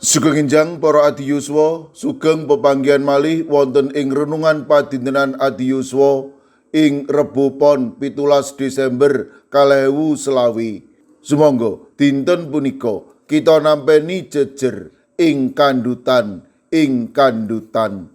Sugeng enjang para adiyuswa, sugeng pepanggihan malih wonten ing renungan padintenan adiyuswa ing Rebo Pon 17 Desember 2025. Sumangga dinten punika kita nampeni jejer ing kandutan ing kandutan.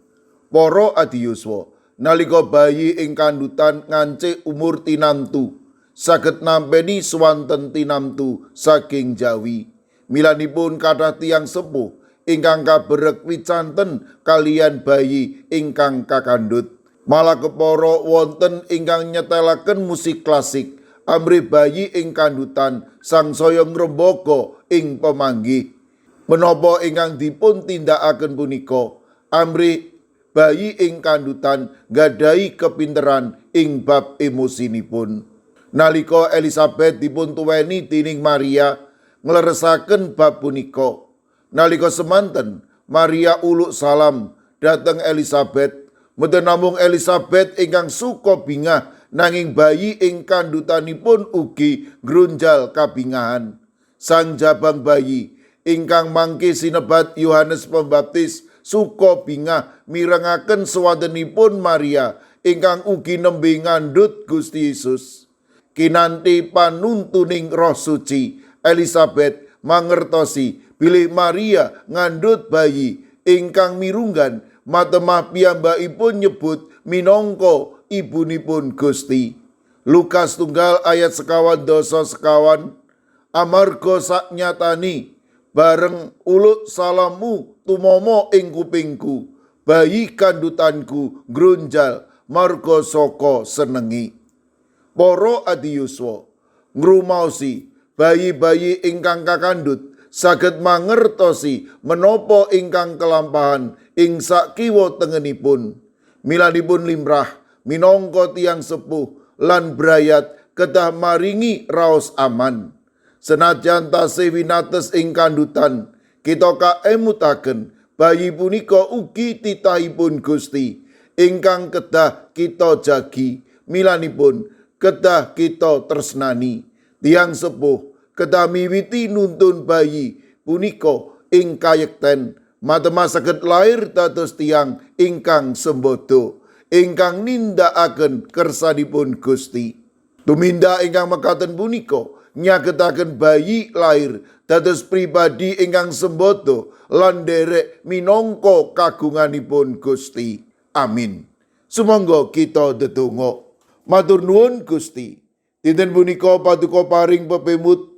Para adiyuswa, nalika bayi ing kandutan ngancik umur tinamtu, saged nampeni swanten tinamtu saking jawi. Milanipun kathah tiyang sepuh ingkang kaberek wicanten kaliyan bayi ingkang kakandhut. Malah kepara wonten ingkang nyetelaken musik klasik amrih bayi ing kandutan sangsaya ngrembaka ing pemanggih. Menapa ingkang dipun tindakaken punika amrih bayi ing kandutan nggadahi kepinteran ing bab emosinipun. Nalika Elizabeth dipun tuweni dening Maria, ngleresaken bab punika. Nalika semanten Maria uluk salam dhateng Elizabeth, mboten namung Elizabeth ingkang suka bingah, nanging bayi ing kandutanipun ugi ngrunjal kabingahan. Sang jabang bayi ingkang mangke sinebat Yohanes Pembaptis suka bingah mirengaken swantenipun Maria ingkang ugi nembe ngandhut Gusti Yesus. Kinanthi panuntuning Roh Suci, Elizabeth mangertosi bilih Maria ngandhut bayi ingkang mirunggan matemah piyambakipun nyebut minangka ibunipun Gusti. Lukas 1 ayat 24, amarga saknyatani bareng uluk salammu tumama ing kupingku, bayi kandutanku ngrunjal marga saka senengi. Para adiyuswa, ngrumaosi bayi-bayi ingkang kakandhut saged mangertosi menapa ingkang kelampahan ing sakiwa tengenipun. Milanipun limrah minangka tiyang sepuh lan brayat kedah maringi raos aman. Senajan tasih winates ing kandutan, kita kaemutaken bayi punika ugi titahipun Gusti ingkang kedah kita jagi. Milanipun kedah kita tresnani. Tiyang sepuh kedah miwiti nuntun bayi punika ing kayekten matemah saged lair dados tiyang ingkang sembodo, ingkang nindakaken kersanipun Gusti. Tumindak ingkang mekaten punika nyagetaken bayi lair dados pribadi ingkang sembodo lan nderek minangka kagunganipun Gusti. Amin. Sumangga kita ndedonga. Matur nuwun Gusti. Dinten punika paduka paring pepemut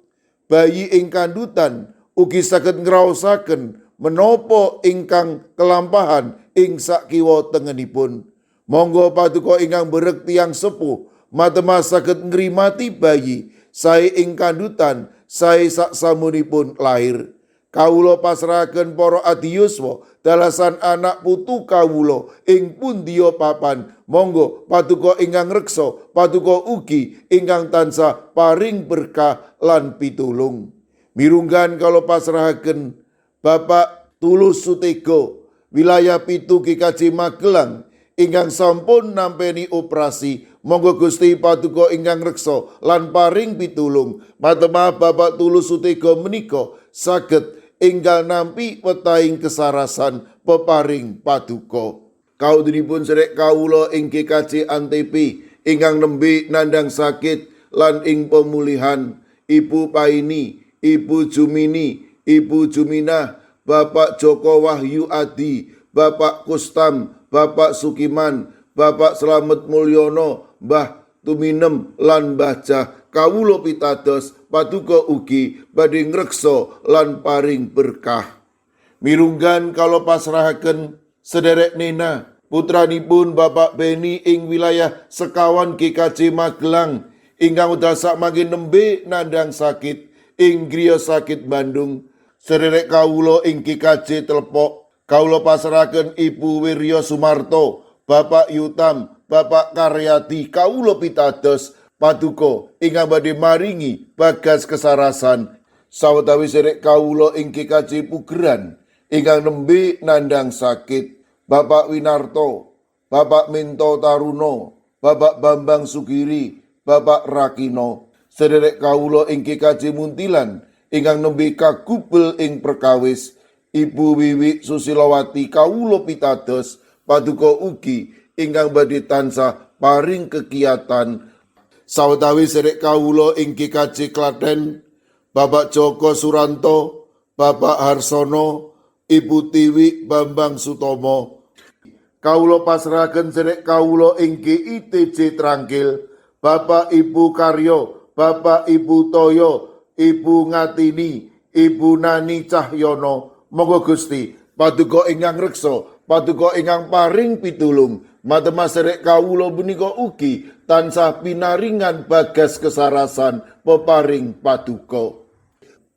bayi ing kandutan ugi saged ngraosaken menapa ingkang kelampahan ing sakiwa tengenipun. Monggo paduka ingkang berek tiyang sepuh matemah saged ngrimati bayi sae ing kandutan sae saksamunipun lahir. Kawula pasrahaken para adiyuswa dalasan anak putu kawula ing pundiya papan. Monggo paduka ingkang reksa, paduka ugi ingkang tansah paring berkah lan pitulung. Mirunggan kawula pasrahaken Bapak Tulus Sutego, wilayah 7 GKJ Magelang ingkang sampun nampeni operasi. Monggo Gusti paduka ingkang reksa lan paring pitulung. Matemah Bapak Tulus Sutego menika saged enggal nampi wetahing kesarasan peparing paduka. Kaudinipun sedherek kawula ing GKJ Antepi ingkang nembe nandang sakit lan ing pemulihan, Ibu Paini, Ibu Jumini, Ibu Juminah, Bapak Joko Wahyu Adi, Bapak Kustam, Bapak Sukiman, Bapak Slamet Mulyono, Mbah Tuminem lan Mbah Jah. Kawula pitados paduka ugi badhe ngreksa lan paring berkah. Mirunggan kawula pasrahaken sederek Nena, putranipun Bapak Beni ing wilayah 4 GKJ Magelang ingkang wekdal sakmangke nembe nandang sakit ing griya sakit Bandung. Sederek kawula ing GKJ Telepok, kawula pasrahaken Ibu Wirya Sumarto, Bapak Yutam, Bapak Karyadi. Kawula pitados paduka ingkang badhe maringi bagas kesarasan. Sawetawis sederek kawula ing GKJ Pugeran ingkang nembe nandang sakit, Bapak Winarto, Bapak Minto Taruno, Bapak Bambang Sugiri, Bapak Rakino. Sederek kawula ing GKJ Muntilan ingkang nembe kagubel ing perkawis, Ibu Wiwi Susilowati kawula pitados paduka ugi ingkang badhe tansah paring kegiatan. Sawetawis sedherek kawula ing GKJ Klaten, Bapak Joko Suranto, Bapak Harsono, Ibu Tiwi Bambang Sutomo. Kawula pasrahaken sedherek kawula ing GITJ Trangkil, Bapak Ibu Karyo, Bapak Ibu Toyo, Ibu Ngatini, Ibu Nani Cahyono. Monggo Gusti, paduka ingkang reksa, paduka ingkang paring pitulung. Matema sedherek kawula punika ugi tansah pinaringan bagas kesarasan peparing paduka.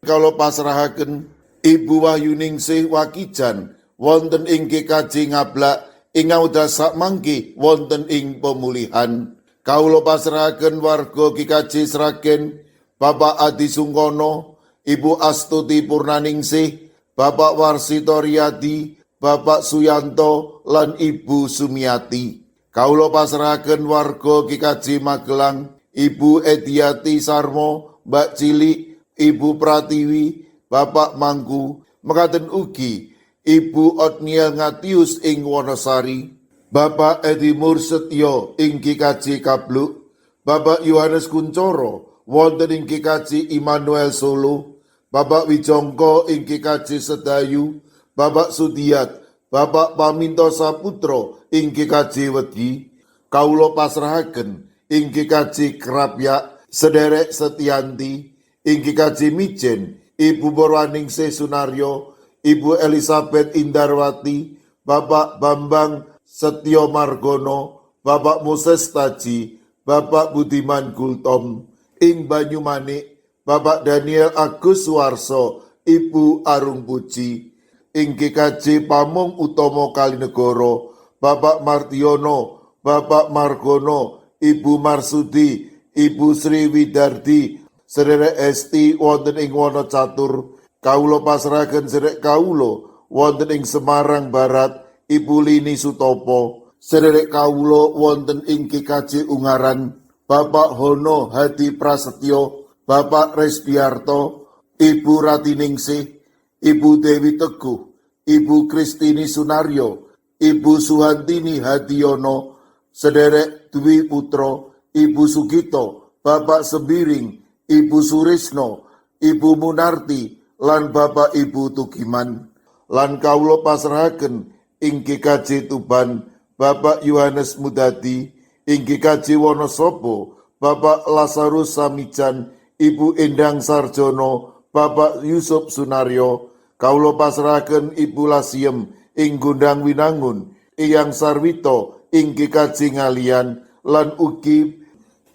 Kawula pasrahaken Ibu Wahyuningsih Wakijan wonten ing GKJ Ngablak ingkang wekdal sakmangke wonten ing pemulihan. Kawula pasrahaken warga GKJ Sragen, Bapak Adi Sungkono, Ibu Astuti Purnaningsih, Bapak Warsito Riyadi, Bapak Suyanto lan Ibu Sumiati. Kawula pasrahaken warga GKJ Magelang, Ibu Ediati Sarmo, Mbak Cilik, Ibu Pratiwi, Bapak Mangku, mekaten ugi Ibu Otniel Ngatius ing Wonosari, Bapak Edi Mursetyo ing GKJ Kabluk, Bapak Yohanes Kuncoro wonten ing GKJ Immanuel Solo, Bapak Wijongko ing GKJ Sedayu, Bapak Sudiat, Bapak Paminto Saputro ing GKJ Wedi. Kawula pasrahaken ing GKJ Krapyak sederek Setianti, ing GKJ Mijen, Ibu Borwaningsih Sunaryo, Ibu Elizabeth Indarwati, Bapak Bambang Setyo Margono, Bapak Moses Taji, Bapak Budiman Gultom, ing Banyumanik, Bapak Daniel Agus Suwarso, Ibu Arung Puji, ing GKJ Pamong Utomo Kalinegoro, Bapak Martiono, Bapak Margono, Ibu Marsudi, Ibu Sri Widardi, sederek Esti wonten ing Wonocatur. Kawula pasrahaken sederek kawula wonten ing Semarang Barat, Ibu Lini Sutopo, sederek kawula wonten ing GKJ Ungaran, Bapak Hono Hadi Prasetyo, Bapak Resdiarto, Ibu Ratiningsih, Ibu Dewi Teguh, Ibu Kristini Sunaryo, Ibu Suhantini Hadiono, sederek Dwi Putro, Ibu Sugito, Bapak Sembiring, Ibu Surisno, Ibu Munarti, lan Bapak Ibu Tugiman. Lan kawula pasrahaken ing GKJ Tuban, Bapak Yohanes Mudadi, ing GKJ Wonosobo, Bapak Lazarus Samijan, Ibu Endang Sarjono, Bapak Yusuf Sunaryo. Kawula pasrahaken Ibu Lasiem ing Gondang Winangun, Eyang Sarwito ing GKJ Ngalian, lan ugi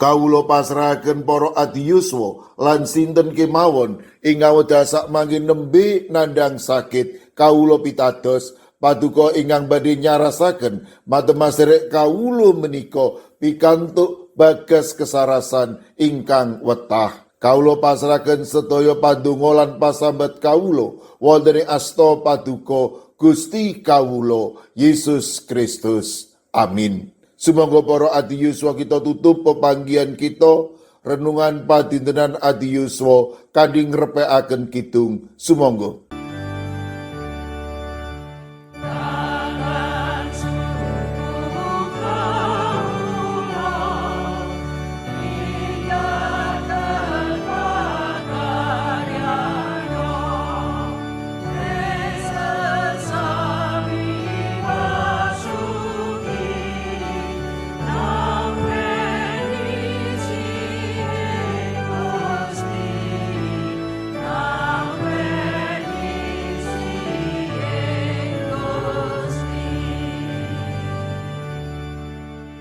kawula pasrahaken para adiyuswa lan sinten kemawon ing wekdal sakmangke nembe nandhang sakit. Kawula pitados paduka ingkang badhe nyarasaken matema sedherek kawula menika pikantuk bagas kesarasan ingkang wetah. Kawula pasrahaken sedaya pandonga lan pasambat kawula wonten ing asta paduka Gusti kawula Yesus Kristus. Amin. Sumangga para adiyuswa kita tutup pepanggihan kita renungan padintenan adiyuswa kanthi ngrepekaken kidung. Sumangga.